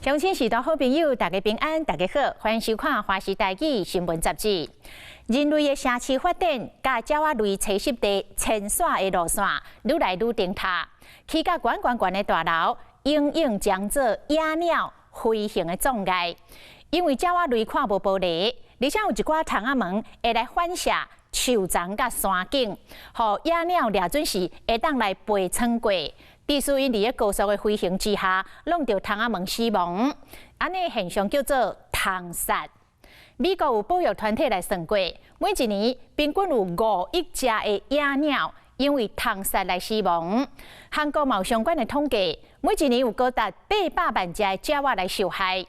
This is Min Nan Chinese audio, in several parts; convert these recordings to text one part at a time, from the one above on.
鄉親序大好朋友，大家平安，大家好，歡迎收看《華視台語新聞雜誌》。人類的城市發展，佮鳥仔類棲息地遷徙的路線愈來愈重疊，起甲懸懸懸的大樓，永遠將做野鳥飛行的障礙。因為鳥仔類看無玻璃，而且有一寡窗仔門會來反射樹叢佮山景，予野鳥掠準時會當來飛穿過。致使𪜶佇咧高速的飛行之下，弄著窗仔門死亡。按呢現象叫做窗殺。美國有保育團體來算過，每一年平均有5億隻的野鳥因為窗殺來死亡。韓國嘛有相關的統計，每一年有高達800萬隻的鳥仔來受害。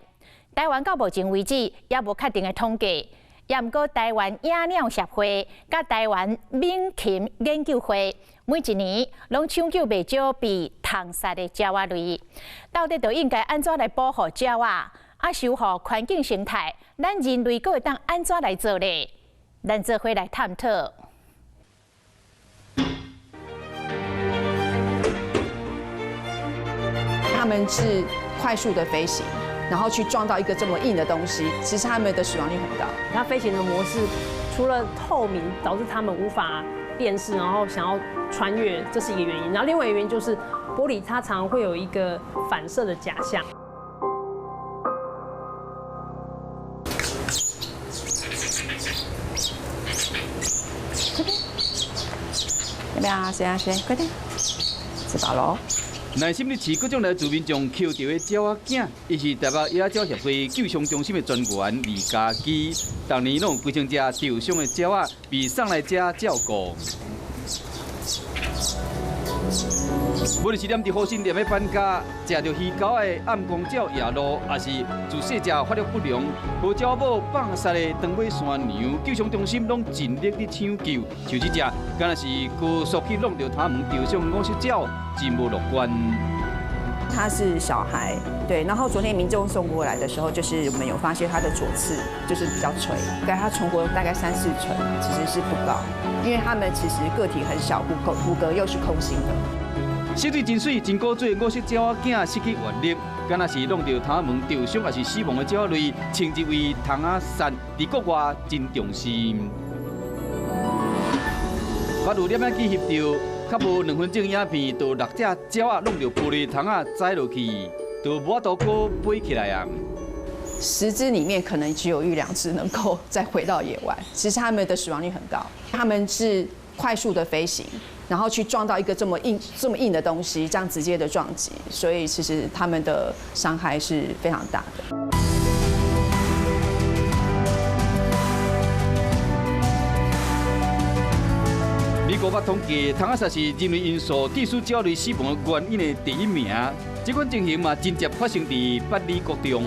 台灣到目前為止猶無確定的統計，也毋過台灣野鳥協會佮台灣猛禽研究會，每一年攏搶救袂少被窗殺的鳥仔類。到底著應該按怎來保護鳥仔，啊修復環境生態？咱人類閣會當按怎來做咧？咱做伙來探討。他們是快速的飛行，然後去撞到一個這麼硬的東西，其實他們的死亡率很高。它飛行的模式除了透明導致他們無法辨識，然後想要穿越，這是一個原因。然後另外一個原因就是玻璃它常常會有一個反射的假象。快點，要不要啊？誰啊？誰？快點，吃飽囉。耐心咧飼各種來自民眾抾著的鳥仔囝，伊是台北野鳥協會救傷中心的專員李家基。逐年攏有幾千隻受傷的鳥仔被送來遮照顧。無論是踮佇雨傘踮咧搬家，食著魚狗的暗光鳥夜鷺，抑是自細隻發育不良、無鳥母放殺的長尾山羊，救傷中心攏盡力咧搶救。像這隻，敢若是高速去弄著窗門受傷五色鳥，真無樂觀。他是小孩，對。然後昨天民眾送過來的時候，就是我們有發現他的左翅就是比較垂，大概他存活大概三四成，其實是不高，因為他們其實個體很小，骨骼又是空心的。色水真媠、真古錐的五色鳥仔囝失去活力，敢若是弄著窗門受傷抑是死亡的鳥類，稱之為窗仔殺，佇國外真重視。捌有攝影機翕著，較無2分鐘影片，就6隻鳥仔弄著玻璃窗仔栽落去，就無法度閣飛起來啊！ 10隻裡面可能只有一兩隻能夠再回到野外，其實他們的死亡率很高。他們是快速的飛行，然後去撞到一個這麼硬、這麼硬的東西，這樣直接的撞擊，所以其實他們的傷害是非常大的。美國捌統計，窗仔殺是人類因素致使鳥類死亡的原因的第一名。這款情形嘛，真正發生佇百里國中。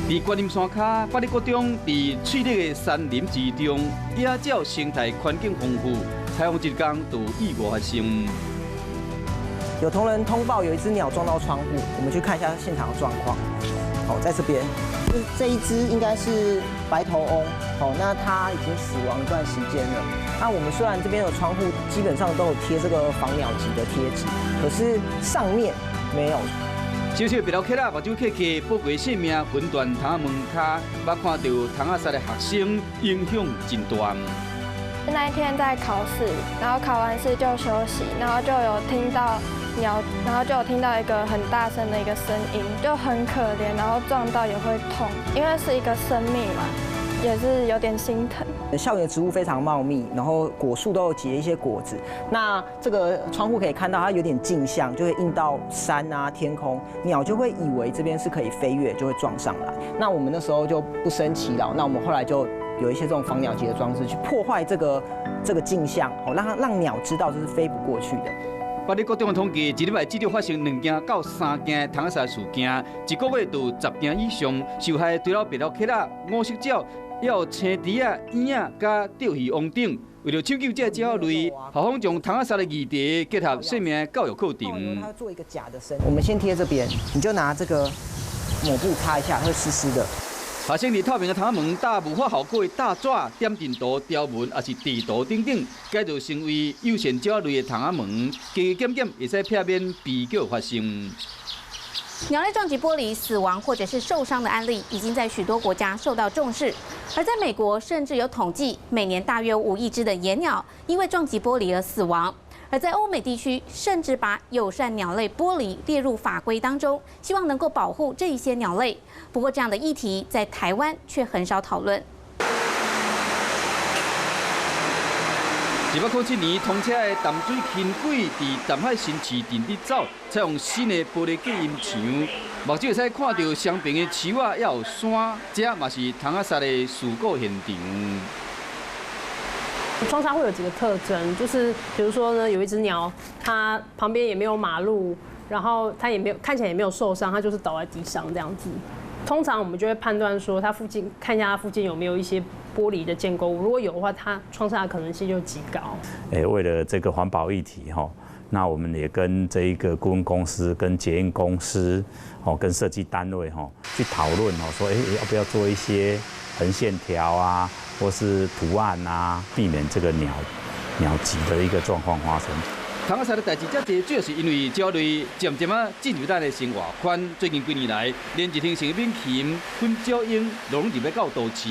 佇觀音山跤，百里國中佇翠綠的山林之中，野鳥生態環境豐富，採訪一工就意外發生。有同仁通報有一隻鳥撞到窗戶，我們去看一下現場的狀況。好，在這邊，這一隻應該是白頭翁。好，那它已經死亡一段時間了。那我們雖然這邊的窗戶基本上都有貼這個防鳥擊的貼紙，可是上面沒有。小小白鷺客仔，目睭瞌瞌，寶貴性命魂斷窗門跤，捌看著窗仔殺的學生，影響真大。那一天在考試，然後考完試就休息，然後就有聽到鳥，然後就有聽到一個很大聲的一個聲音，就很可憐，然後撞到也會痛，因為是一個生命嘛，也是有點心疼。校園植物非常茂密，然後果樹都有結一些果子。那這個窗戶可以看到，它有點鏡像，就會映到山啊、天空，鳥就會以為這邊是可以飛越，就會撞上來。那我們那時候就不勝其擾，那我們後來就有一些這種防鳥擊的裝置去破壞這個鏡像，好讓鳥知道這是飛不過去的。百里國中的統計，一禮拜至少發生2件到3件窗仔殺事件，一個月就有10件以上。受害除了白鷺客仔、五色鳥，還有青池仔、鶯仔、佮釣魚翁等。為了搶救這鳥類，校方將窗仔殺的議題結合生命教育課程。它做一個假的身，我們先貼這邊，你就拿這個抹布擦一下，會濕濕的。學生佇透明的窗門搭無法效果的搭紙、點陣圖、條紋，抑是地圖等等，改造成為友善鳥類的窗仔門，加加減減會使避免悲劇發生。鸟类撞击玻璃死亡或者是受伤的案例，已经在许多国家受到重视。而在美国，甚至有统计，每年大约5亿只的野鸟因为撞击玻璃而死亡。而在欧美地区，甚至把友善鸟类玻璃列入法规当中，希望能够保护这一些鸟类。不过，这样的议题在台湾却很少讨论。107年通车的淡水轻轨，伫淡海新市镇伫走，采用新的玻璃隔音墙，目睭会使看到双边的树仔，也有山，这嘛是窗仔杀的事故现场。窗纱会有几个特征，就是比如说呢，有一只鸟，它旁边也没有马路，然后它也没有看起来也没有受伤，它就是倒在地上这样子。通常我们就会判断说，它附近看一下它附近有没有一些玻璃的建构物，如果有的话，它窗纱的可能性就极高。为了这个环保议题哈，那我们也跟这一个顾问公司、跟捷运公司、哦，跟设计单位哈去讨论哦，说要不要做一些横线条啊，或是图案啊，避免这个鸟击的一个状况发生。窗仔杀的代志遮济，主要是因为鸟类渐渐仔进入咱的生活圈。最近几年来，连一天性的猛禽、粉鸟鹰，拢入来到都市。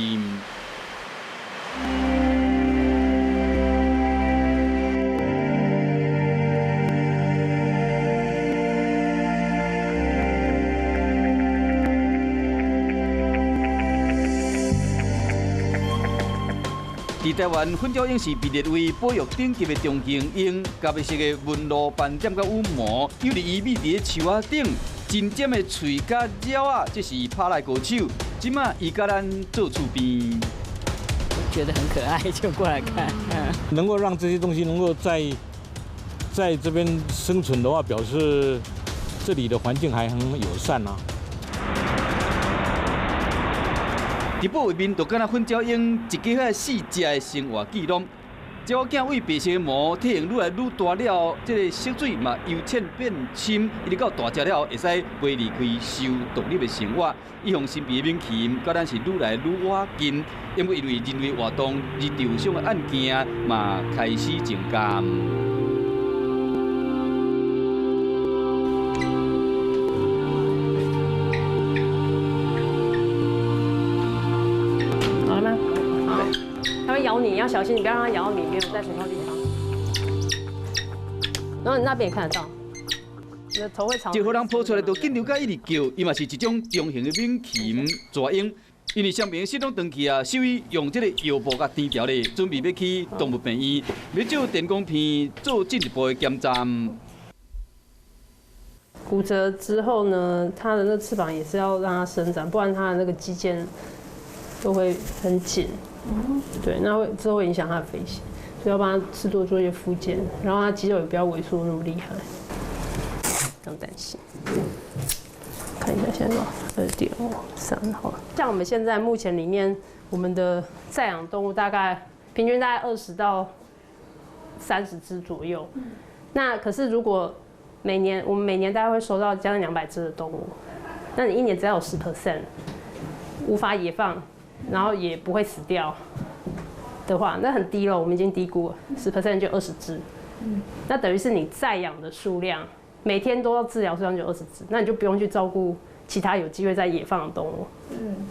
伫台湾，粉鸟鹰是被列为保育等级的中型鹰，咖啡色的纹路斑点佮羽毛，尤其伊覕伫咧树仔顶，真尖的喙佮爪仔，这是拍来高手。这马伊佮咱做厝边，觉得很可爱，就过来看。能够让这些东西能够在这边生存的话，表示这里的环境还很友善啊。伫保卫面，就敢若粉鸟鹰一家遐四只的生活记录。鸟仔为白色的毛体型愈来愈大了，这个色水嘛由浅变深，一直到大只了后，会使飞离开受独立的生活。伊向身边的猛禽，佮咱是愈来愈倚近，因为人类活动而受伤的案件嘛开始增加。咬你，你要小心，你不要让它咬到你，没有在手套地方。然后你那边也看得到，你的头会朝。这予人抱出来就紧张甲一直叫，伊嘛是一种中型的猛禽蛇鹰。因为双边始终转去啊，兽医用这个药布佮填掉咧，准备欲去动物病院，欲照电光片做进一步的检查。骨折之后呢，它的那翅膀也是要让它伸展，不然它的那个肌腱都会很紧。对，那会这会影响它的飞行，所以要帮它适度做一些复健，然后它肌肉也不要萎缩那么厉害。不用担心。看一下现在多少？2.53好了。像我们现在目前里面，我们的在养动物大概平均大概20到30只左右。那可是如果每年我们每年大概会收到将近200只的动物，那你一年只要有10% 无法野放，然后也不会死掉的话，那很低了，我们已经低估了10% 就20只，那等于是你在养的数量，每天都要治疗数量就20只，那你就不用去照顾其他有机会在野放的动物。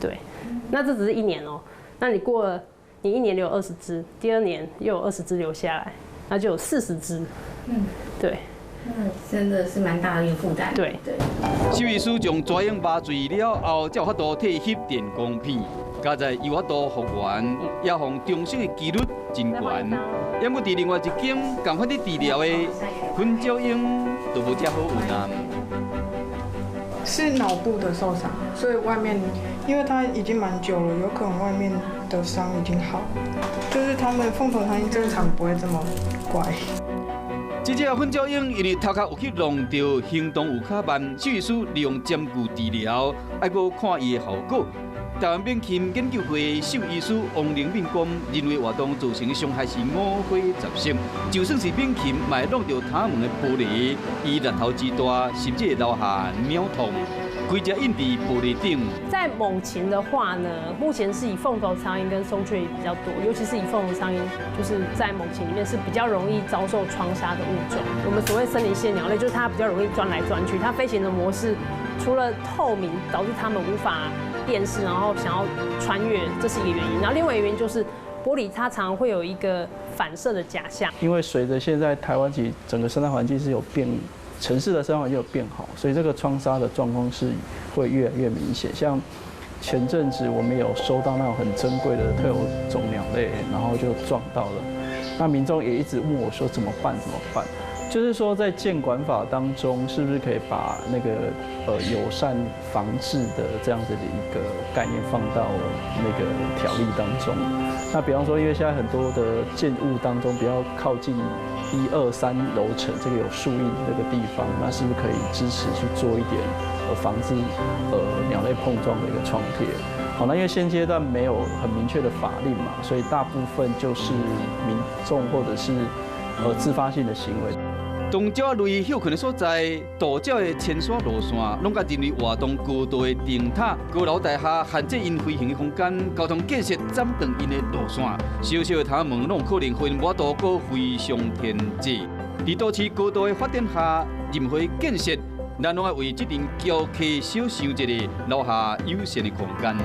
对，那这只是一年哦，那你过了，你一年留20只，第二年又有20只留下来，那就有40只。对。那真的是蛮大的一个负担。对对。兽医师将蛇鹰麻醉了后，才有法度替翕电光片，加在有法度复原，也予重生的几率真悬。不过伫另外一间仝款伫治疗的粉鸟鹰，就无遮好运啊。是脑部的受伤，所以外面，因为它已经蛮久了，有可能外面的伤已经好了。就是他们凤头苍鹰正常不会这么乖。这只粉鸟鹰因为头壳有去弄到，行动有较慢，兽医师利用针具治疗，还阁看伊的效果。台湾猛禽研究会兽医师王灵敏讲，人类活动造成的伤害是五花十色，就算是猛禽，嘛会弄到窗门的玻璃，伊力头之大，甚至会留下鸟痛。规只印伫玻璃顶。在猛禽的话呢，目前是以凤头苍鹰跟松雀比较多，尤其是以凤头苍鹰，就是在猛禽里面是比较容易遭受窗杀的物种。我们所谓森林系鸟类，就是它比较容易钻来钻去，它飞行的模式除了透明導致它們無法辨識，然後想要穿越，這是一個原因。然後另外一個原因就是玻璃它常常會有一個反射的假象。因為隨着現在台灣其實整個生態環境是有變，城市的生態環境有變好，所以這個窗殺的狀況是會越來越明顯。像前陣子我們有收到那種很珍貴的特有種鳥類，然後就撞到了，那民眾也一直問我說怎麼辦？怎麼辦？就是說在建管法當中，是不是可以把那個友善防治的這樣子的一個概念放到那個條例當中？那比方說，因為現在很多的建物當中比較靠近一二三樓層這個有樹蔭這個地方，那是不是可以支持去做一點防治鳥類碰撞的一個窗貼？好，那因為現階段沒有很明確的法令嘛，所以大部分就是民眾或者是自發性的行為。當鳥類歇睏的所在，渡鳥的遷徙路線，攏共人類活動高度的燈塔、高樓大廈限制𪜶飛行的空間，交通建設斬斷𪜶的路線，小小的窗門攏有可能予𪜶無法度閣飛上天際。佇都市高度的發展下，任何建設，咱攏愛為這陣嬌客小想一下，留下有限的空間。